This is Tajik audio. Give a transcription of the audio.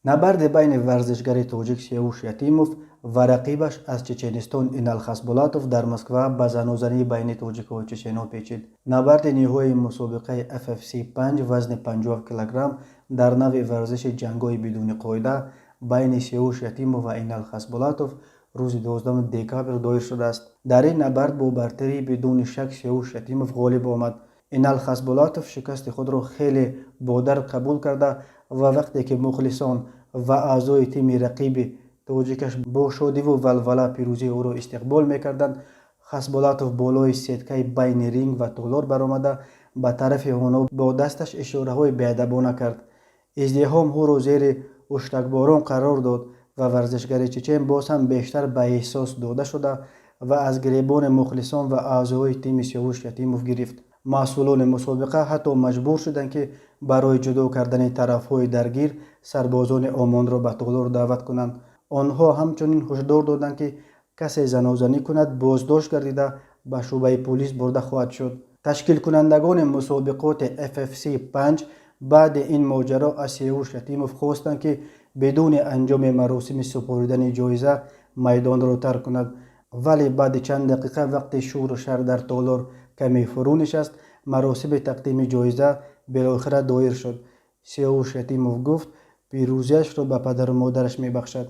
Набарди байни варзишгари тоҷик Сиёвуш Ятимов ва рақибаш аз Чеченистон Инал Хасбулатов дар Москва ба занозанӣ байни тоҷикҳою чеченҳо печид. Набарди ниҳоии мусобиқаи FFC 5 вазни 57 килограмм дар навъи варзиши ҷангҳои бидуни қоида байни Сиёвуш Ятимов ва Инал Хасбулатов рӯзи 12 декабр доир шудааст. Дар ин набард бо бартарии бидуни шак Сиёвуш Ятимов ғолиб омад. Инал Хасбулатов шикасти худро хеле бо дард қабул карда ва вақте ки мухлисон ва аъзои тими рақиби тоҷикаш бо шодиву валвала пирӯзии ӯро истиқбол мекарданд, Хасбулатов болои сеткаи байни ринг ва толор баромада, ба тарафи онҳо бо дасташ ишораҳои беадабона кард. Издиҳом ӯро зери ҳуштакборон қарор дод ва варзишгари чечен боз ҳам бештар ба эҳсос дода шуда ва аз гиребони мухлисон ва аъзои тими Сиёвуш Ятимов гирифт. Масъулони мусобиқа ҳатто маҷбур шуданд, ки барои ҷудо кардани тарафҳои даргир сарбозони ОМОНро ба толор даъват кунанд. Онҳо ҳамчунин ҳушдор доданд, ки касе занозанӣ кунад, боздошт гардида, ба шӯъбаи пулис бурда хоҳад шуд. Ташкилкунандагони мусобиқоти FFC 5 баъди ин моҷаро аз Сиёвуш Ятимов хостанд, ки бидуни анҷоми маросими супоридани ҷоиза майдонро тарк кунад, вале баъди чанд дақиқа, вақте шӯру шар дар толор каме фурӯ нишаст, маросими тақдими ҷоиза билохира доир шуд. Сиёвуш Ятимов гуфт, пирӯзиашро ба падару модараш мебахшад.